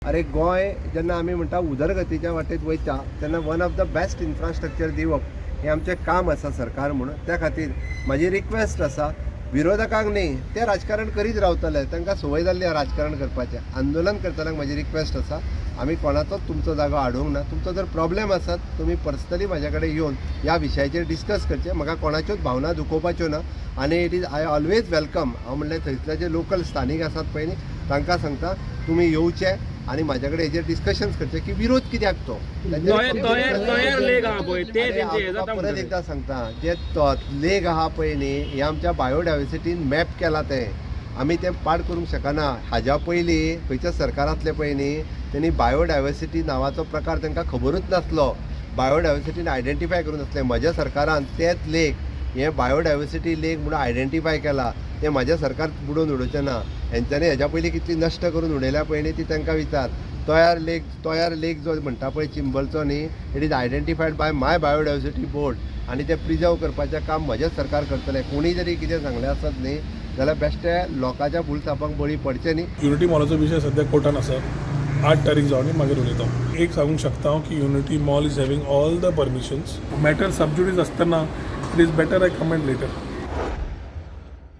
अरे, गोंय जेन्ना आमी म्हणटा उदरगतीच्या वाटेत वयता तेन्ना one of the best infrastructure दिवप हें आमचें काम आसा सरकार म्हणून. त्या खातीर म्हाजी रिक्वेस्ट आसा, विरोधकांक न्ही, ते राजकारण करीत रावतले, तांकां संवय जाल्ली आहा राजकारण करपाचें. आंदोलन करतल्यांक म्हाजी रिक्वेस्ट आसा, आमी कोणाचोच तुमचो जागो हाडूंक ना. तुमचो जर प्रॉब्लेम आसात, तुमी पर्सनली म्हाज्या कडेन येवन ह्या विशयाचेर डिस्कस करचें. म्हाका कोणाच्योच भावना दुखोवपाच्यो ना आनी it is I always welcome. हांव म्हणल्यार थंयसले जे लोकल स्थानीक आसात पळय न्ही, तांकां सांगता, तुमी येवचे आनी म्हाज्या कडेन हेजेर डिस्कशन्स करचे की विरोध कित्याक तो. तोयार तोयार लेक आहा पळय, ते अरे, तेंचे हांव हे तुका जाता परत म्हणटा. एकदां सांगता, जे लेक आहा पळय न्ही, हे आमच्या बायोडायवर्सिटीन मॅप केला, तें आमी तें पाड करूंक शकना. हाज्या पयलीं खंयच्या सरकारांतले पळय न्ही, तेणी बायोडायवर्सिटी नांवाचो प्रकार तांकां खबरूच नासलो, बायोडायवर्सिटीन आयडेंटिफाय करूंक नासलें. म्हज्या सरकारान तेच लेक हे बायोडायवर्सिटी लेक म्हणून आयडेंटिफाय केला. तें म्हाज्या सरकार बुडोवन उडोवचें ना. हेंच्यांनी हेज्या पयलीं कितली नश्ट करून उडयल्या पळय न्ही, ती तांकां विचार. तोयार लेक, तोयार लेक जो म्हणटा पळय चिंबलचो न्ही, it is identified by my biodiversity board आनी ते प्रिजर्व करपाचें काम म्हजेंच सरकार करतलें. कोणी जरी कितें सांगलें आसत न्ही जाल्यार बेश्टे लोकांच्या बुलसापांक बळी पडचें न्ही. युनिटी मॉलाचो विशय सध्या कोर्टान आसा. 8 तारीख जावन मागीर उलयता. एक सांगूंक शकता हांव की Unity Mall is having all the permissions. Matter sub judice आसतना it is better I comment later.